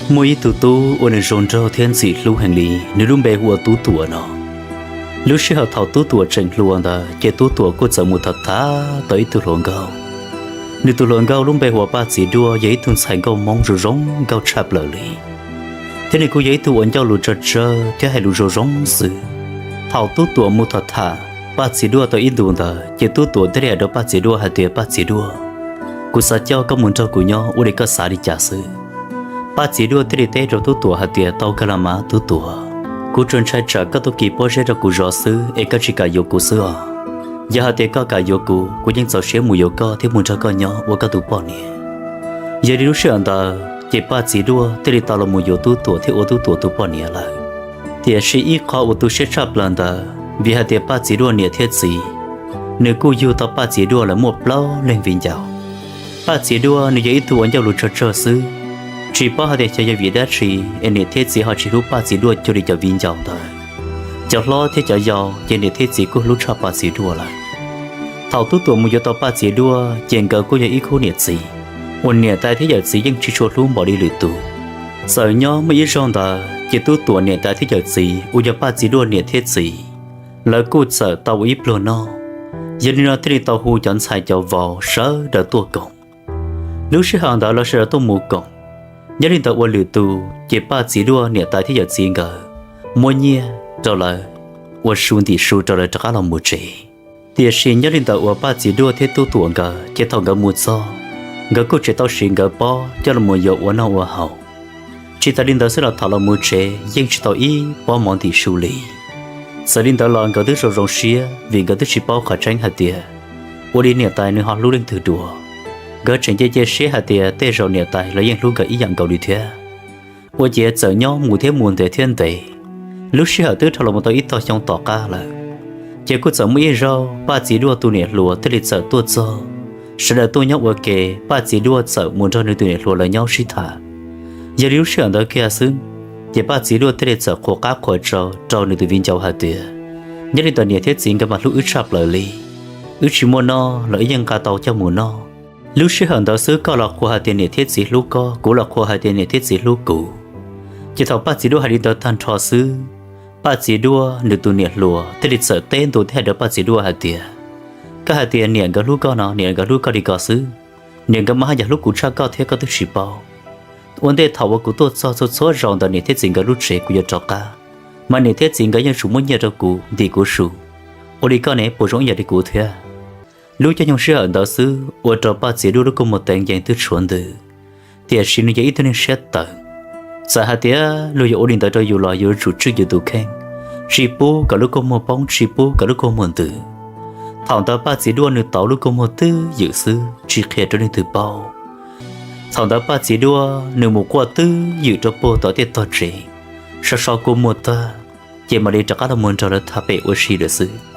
Muaj ib tug tub uas nws zoo nraug thiab ntxim hlub heev li, nws lub npe hu ua Tub Tuam no. Lub sij hawm thaum Tub Tuam tseem hluas ntawd ces Tub Tuam kuj txawm mus tham tham tau ib tug hluas nkauj. Nws tus hluas nkauj lub npe hu ua Paj Txiv Duaj, yog ib tug ntxhais nkauj Hmoob zoo zoo nkauj tshaj plaws li, thiab nws kuj yog ib tug uas ncauj lus tsawg tsawg thiab hais lus zoo zoo xwb. Thaum Tub Tuam mus tham tham Paj Txiv Duaj tau ib ntus ntawd ces Tub Tuam thiaj li hais rau Paj Txiv Duaj hais tias, Paj Txiv Duaj, kuv xav coj koj mus nrog kuv nyob, ua li koj xav li cas xwb? Paj Txiv Duaj thiaj li teb rau Tub Tuam hais tias, Tau kawg los mas Tub Tuam, kuv tsuas ntshai tsam koj tuaj kis pob zeb rau kuv zov xwb es koj tsis kam yuav kuv xwb os. Yog hais tias koj kam yuav kuv, kuv yeej txaus siab mus yuav koj thiab mus nrog koj nyob ua koj tus poj niam. Yog li lub sij hawm ntawd ces Paj Txiv Duaj thiaj li tau los mus yuav Tub Tuam thiab ua Tub Tuam tus poj niam lawm. Tiam sis ib qho uas tu siab tshaj plaws ntawd vim hais tias Paj Txiv Duaj niam thiab txiv, nws kuj yug tau Paj Txiv Duaj lawv muaj plaub leeg viv ncaus. Paj Txiv Duaj nws yog ib tug uas ncauj lus tsawg tsawg xwb, tsis paub hais tias xyov yog vim dab tsi es niam thiab txiv ho tsis hlub Paj Txiv Duaj cuag li cov viv ncaus ntawd. Cov hlob thiab cov yau ces niam thiab txiv kuj hlub tshaj Paj Txiv Duaj lawm. Thaum Tub Tuam mus yuav tau Paj Txiv Duaj ces nkawd kuj yog ib khub niam txiv uas niam tais thiab yawm txiv yeej tsis tshua hlub npaum li lwm tus. Txawm nyob muaj ib zaug ntawd ces Tub Tuam niam tais thiab yawm txiv uas yog Paj Txiv Duaj niam thiab txiv, lawv kuj txawm tau ua ib pluag noj. Yog li no thiaj li tau hu cov ntxhais cov vauv sawv daws tuaj koom. Lub sij hawm ntawd lawv sawv daws tuaj mus koom, nyob li ntawd ua lwm tus ces Paj Txiv Duaj niam tais thiab yawm txiv nkawd muab nyiaj rau lawv ua su ntim su rau lawv rov qab los mus tsev. Tiam sis nyob li ntawd uas Paj Txiv Duaj thiab Tub Tuam nkawd ces thaum nkawd mus txog, nkawd kuj tseem tau siv nkawd pob coj los mus yuav ua noj ua haus. Tsis tas li ntawd xwb los thaum los mus tsev yeej tsis tau ib pob mov ntim su li. Txawm li ntawd los nkawd twb zoo zoo siab vim nkawd twb tsis paub qhov tseeb hais tias ua li niam tais nws ho hlub leej twg dua. Nkawd tseem cia cia siab hais tias tej zaum niam tais los yeej hlub nkawd ib yam nkaus li thiab. Ua ciav txawm nyob mus thiab mus ntev thiab ntev, lub sij hawm twb dhau los mus tau ib tog xyoo tom qab lawm, ces kuj txawm muaj ib zaug Paj Txiv Duaj tus niam hluas thiaj li txawm tuaj txog. Sawv daws tuaj nyob ua ke, Paj Txiv Duaj txawm mus nrog nws tus niam hluas lawv nyob sib tham. Yog li lub sij hawm ntawd kiag xwb, ces Paj Txiv Duaj thiaj li txawm qhuas qab qhuas tsau rau nws tus viv ncaus hais tias, nyob li ntawd niam thiab txiv nkawd mas hlub wb tshaj plaws li. Wb tsis muaj noj los wb yeej nqa tau coj mus noj. Lub sij hawm ntawd xwb koj los qhuas hais tias niam thiab txiv hlub koj, kuv los qhuas hais tias niam thiab txiv hlub kuv. Ces thaum Paj Txiv Duaj hais li ntawd tag nrho xwb, Paj Txiv Duaj nws tus niam hluas thiaj li txawm teb ntua thiab hais rau Paj Txiv Duaj hais tias, koj hais tias niam nkawd hlub koj no, niam nkawd hlub koj li ko xwb. Niam nkawd mas haj yam hlub kuv tshaj koj thiab koj twb tsis paub. Ua ntej thaum uas kuv tuaj txog txhua txhua zaus ntawm niam thiab txiv nkawd lub tsev kuv yuav rov qab, mas niam thiab txiv nkawd yeej tsuas muab nyiaj rau kuv ntim kuv su. Ua li koj ne puas zoo ib yam li kuv thiab? Lub caij nyoog sij hawm ntawd xwb ua rau Paj Txiv Duaj lub kua muag teev yees twb tshuav ntws, tiam sis nws yog ib tug neeg siab tawv. Txawm hais tias luag yuav ua li ntawd rau yus los yus yuav tsum tswj yus tus kheej, tsis pub kom lub kua muag poob, tsis pub kom lub kua muag ntws. Thaum ntawd Paj Txiv Duaj nws tauv lub kua muag twb ywm xwb tsis qhia rau leej twg paub. Thaum ntawd Paj Txiv Duaj nws mus quaj twb ywm rau puag tom tej tog tsev, so so kua muag tag, ces mam li rov qab los mus nrog lawv tham pem ua si lawm xwb.